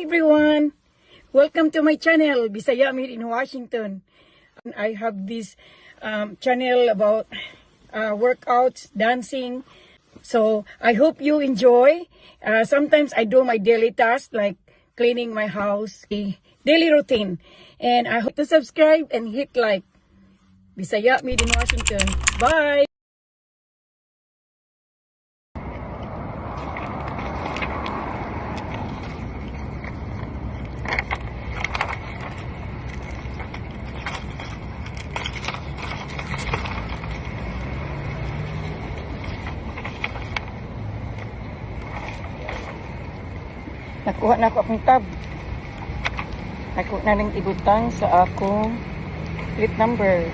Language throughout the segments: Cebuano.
Everyone! Welcome to my channel, Bisaya Made in Washington. I have this channel about workouts, dancing. So I hope you enjoy. Sometimes I do my daily tasks like cleaning my house, the daily routine. And I hope to subscribe and hit like. Bisaya Made in Washington. Bye! Nakuha na ako akong tab. Nakuha na ng ibutang sa akong plate number.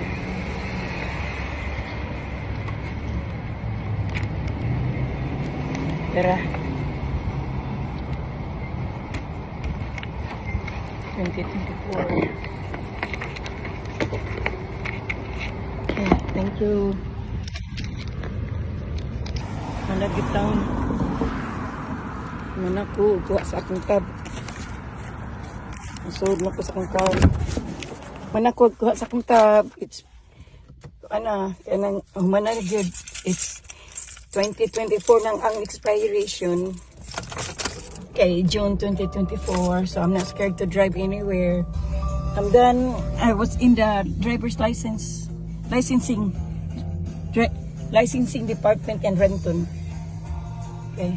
Tara. 2024. Okay, thank you. Malagit town. Mana ko, kuha sa akong tab. Nasod na ko sa akong tab. Mana ko, kuha sa akong tab. It's, ana, kanang, humana na gyud. It's 2024 lang ang expiration. Okay, June 2024. So I'm not scared to drive anywhere. I'm done. I was in the driver's license, licensing department in Renton. Okay.